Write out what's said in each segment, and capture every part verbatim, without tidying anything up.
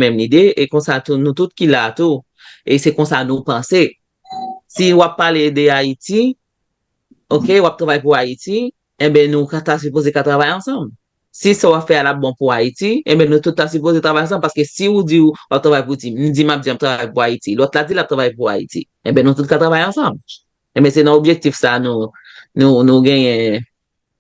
menm lide, e konsa tou, nou tout ki la a tou, e se konsa nou panse. Si w ap pale de Ayiti, oke, w ap travay pou Ayiti, enben, nou ka ta sipoze ka travay ansanm. Si sa w ap fè a l ap bon pou Ayiti, enben, nou tout ta sipoze travay ansanm, paske si ou di w ap travay pou ti, m di m ap di m ap travay pou Ayiti, lòt la di l ap travay pou Ayiti, enben, nou tout ka travay ansanm. Enben, se nan objektif sa nou, nou, nou genyen,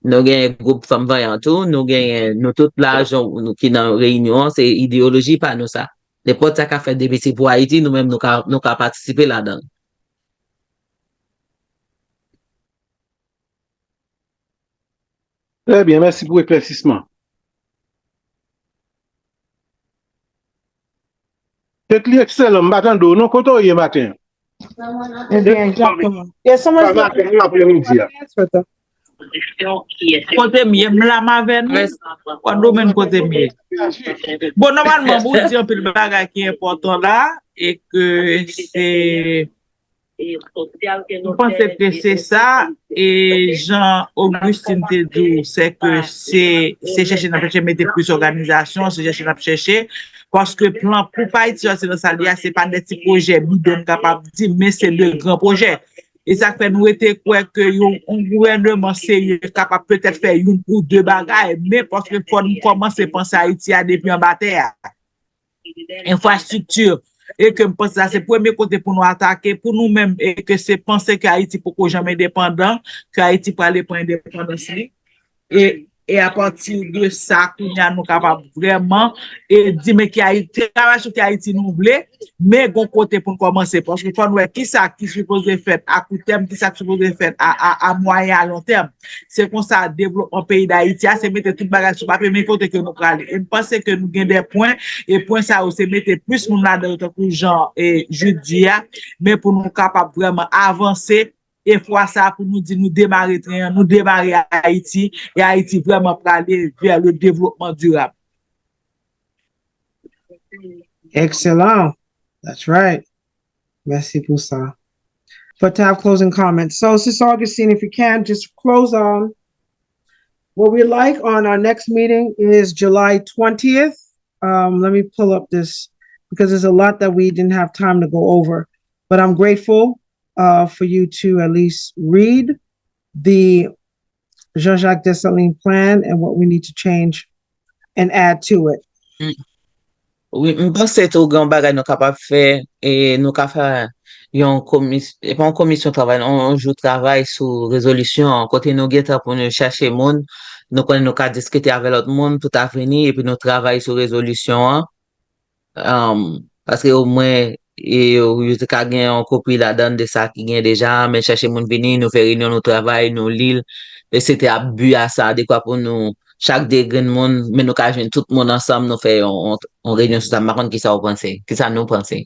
nou genyen gwoup Fanm Vanyan tou, nou genyen, nou tout la, jan nou ki nan reyinyon an, se ideyoloji pa nou sa. Nenpòt sa k ap fèt depi se pou Ayiti, nou menm nou ka, nou ka patisipe ladan l. Trè byen, mèsi pou eklèsisman. Tèt li ekselan, m pa tande w non, kote w ye maten an? Ebyen, egzakteman. E se mwen Pa maten, non, apremidi a. Kote m ye, m la m avè nou. Wè domèn kote m ye. Bon, nòmalman, ou di anpil bagay ki enpòtan la, e ke se, m panse ke se sa, e jan Augustin te di w, se ke se, se chèche n ap chèche mete plis òganizasyon, se chèche n ap chèche, paske plan Coop Haïti a, se nan sa li a, se pa de ti pwojè bidon, m kapab di, men se de gran pwojè. E sa k fè nou rete kwè ke yon, yon gouvèneman serye kapab petèt fè youn ou de bagay, men paske fò nou kòmanse panse Ayiti a depi anba tè a. Enfrastrikti. E ke m panse sa se premye kote pou nou atake, pou nou menm, e ke se panse ke Ayiti poko janm endepandan, ke Ayiti prale pran endepandans li. E, e apati de sa, kounye a nou kapab vrèman e di, men ki Ayiti, travay sou ki Ayiti nou vle, men gon kote pou n kòmanse. Paske fò n wè kisa ki sipoze fèt a kout tèm, kisa ki sipoze fèt a, a, a mwayen, a lon tèm. Se konsa, devlopman peyi Dayiti a, se mete tout bagay sou papye, men kote ke nou prale. E m panse ke nou gen de pwen, e pwen sa yo, se mete plis moun ladan yo, tankou jan e Jude di a, men pou nou kapab vrèman avanse, e fwa sa pou nou di nou demare tren an, nou demare Ayiti, e Ayiti vrèman prale vers le développement durable. Excellent. That's right. Merci pour ça. But to have closing comments. So, Sister Augustine, if you can, just close on what we like on our next meeting is July twentieth. Um, let me pull up this because there's a lot that we didn't have time to go over. But I'm grateful uh, for you to at least read the Jean-Jacques Dessalines plan and what we need to change and add to it. Wi, m panse tou gen yon bagay nou kapab fè, e nou ka fè yon komis, e pa yon komisyon travay, yon, yon jou travay sou rezolisyon an, kote nou gentan pou nou chache moun, nou konnen nou ka diskite avè lòt moun pou ta vini, epi nou travay sou rezolisyon an. Um, paske omwen, e, yo, yo te ka gen yon kopi ladan de sa ki gen deja, men chache moun vini, nou fè reyinyon, nou travay, nou li l, e se te ap bi a sa, dekwa pou nou, chak de grenn moun, men nou ka jwenn tout moun ansanm, nou fè yon, yon, yon reyinyon sou sa. M pa konn kisa w panse, kisa nou panse.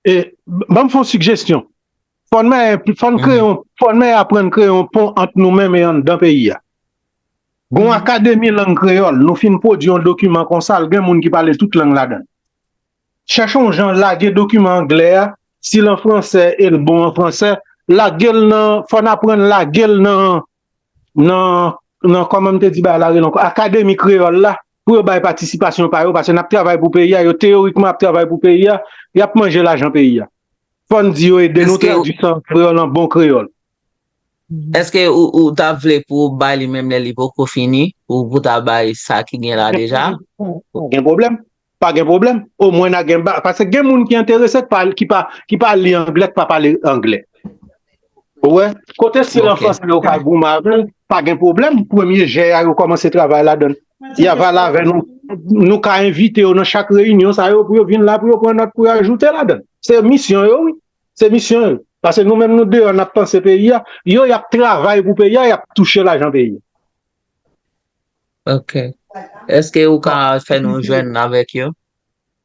E, ban m fè yon sigjesyon. Fò n men, fò n kreye yon, fò n men aprann kreye yon pon ant nou menm e anndan peyi a. Gon akademi lang kreyòl, nou fin pwodui yon dokiman konsa, l gen moun ki pale tout lang ladan l. Chèche yon jan lage dokiman anglè a, si l an fransè e l bon an fransè, lage l nan, fò n aprann lage l nan, nan, nan, kòman m te di bagay la rele ankò, akademi kreyòl la, pou yo bay patisipasyon pa yo, paske n ap travay pou peyi a, yo teyorikman ap travay pou peyi a, y ap manje lajan peyi a. Fò n di yo ede nou tradui sa an kreyòl an bon kreyòl. Èske ou, ou ta vle pou w bay li menm lè li poko fini, ou pou ta bay sa ki gen la deja? Pa gen pwoblèm. Pa gen pwoblèm. Omwen n a gen ba, paske gen moun ki enterese, ki pa, ki pa, ki pa li anglè, ki pa pale anglè. Ou wè? Kote si l an fransè yo ka goumen avè l, pa gen pwoblèm. Premye jè a yo kòmanse travay ladan l. Y a pale avè nou. Nou ka envite yo nan chak reyinyon sa yo pou yo vin la, pou yo pran nòt, pou yo ajoute ladan l. Se misyon yo, wi. Se misyon yo. Paske nou menm nou deyò, n ap panse peyi a. Yo, y ap travay pou peyi a, y ap touche lajan peyi a. Ok. Èske ou ka fè nou jwenn avèk yo?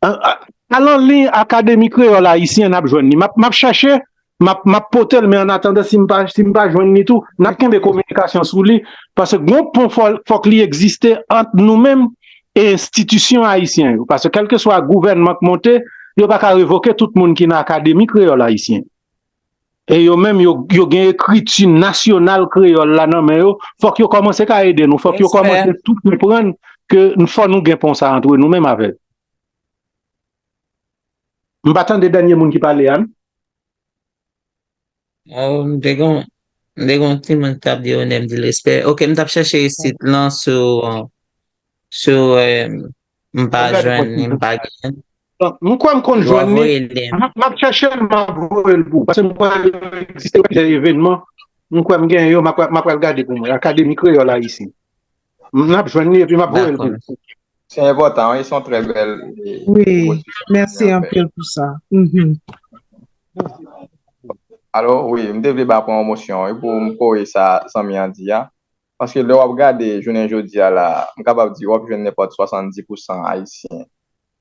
Al anliy Akademi Kreyòl Ayisyen, n ap jwenn li. M ap, m ap chèche, m ap, m ap pote l, men annatandan, si m pa, si m pa jwenn li tou, n ap kenbe kominikasyon sou li, paske gon pon fò, fòk li egziste ant nou menm e enstitisyon ayisyen yo. Paske kèlkeswa gouvènman k monte, yo pa ka revoke tout moun ki nan Akademi Kreyòl Ayisyen. E yo menm, yo, yo gen ekriti nasyonal kreyòl la nan men yo. Fòk yo kòmanse ka ede nou. Fòk yo kòmanse tou konprann ke fò nou gen pon sa antre nou menm avè l. M pa tande dènye moun ki pale a, non? Oh, m te gon, m te gon timoun k t ap di Onè m di l respè. Ok, m t ap chèche isit lan sou, sou, eh, m pa jwenn li, m pa genyen. M kwè m konn jwenn li. M ap chèche l, m ap voye l pou ou. Paske m kwè egziste plizyè evènman. M kwè m gen yo, m ap pral gade pou mwen. Akademi Kreyòl Ayisyen. M ap jwenn li epi m ap voye l pou ou. Se enpòtan, wi, se yon trè bèl. Wi, mèsi anpil pou sa. Alo, wi, m te vle ba pwomosyon, wi, pou m kore sa zanmi an di a. Paske lè w ap gade jounen jodi a la, m kapab di w ap jwenn nenpòt swasanndis pousan Ayisyen.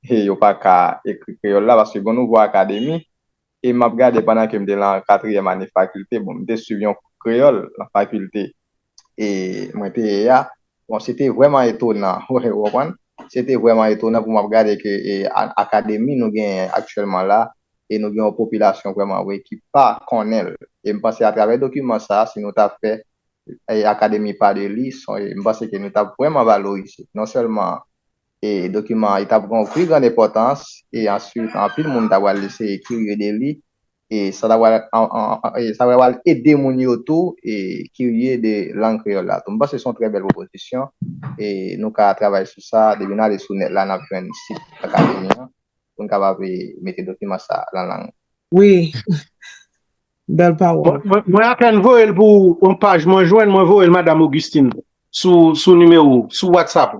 E yo pa ka ekri kreyòl la, paske gen nouvo akademi. E m ap gade pandan ke m te lan katriyèm ane fakilte, bon, m te swiv yon kou kreyòl lan fakilte e mwen te ye a. Bon, se te vrèman etonan, w konprann? Se te vrèman etonan pou m ap gade ke e, a- akademi nou genyen aktyèlman la, e nou gen yon popilasyon vrèman vre ki pa konnen l. E m panse atravè dokiman sa a, si nou ta fè e, akademi pa de li, son- e, m panse ke nou t ap vrèman valorize non sèlman e dokiman an, li t ap gen yon pi gran enpòtans, e answit, anpil moun ta pral eseye kirye de li, e sa ta pral, an- an- an- e sa ta pral ede moun yo tou e kirye de lang kreyòl la tou. M panse se yon trè bèl pwopozisyon, e nou ka travay sou sa, depi n ale sou nèt la, n ap jwenn sit akademi an, pou n kapab e, mete dokiman sa a lan lang. Wi, bèl pawòl. Mwen, mwen apèn voye l pou yon paj mwen jwenn, mwen voye l Madam Augustine sou, sou nimewo, sou WhatsApp.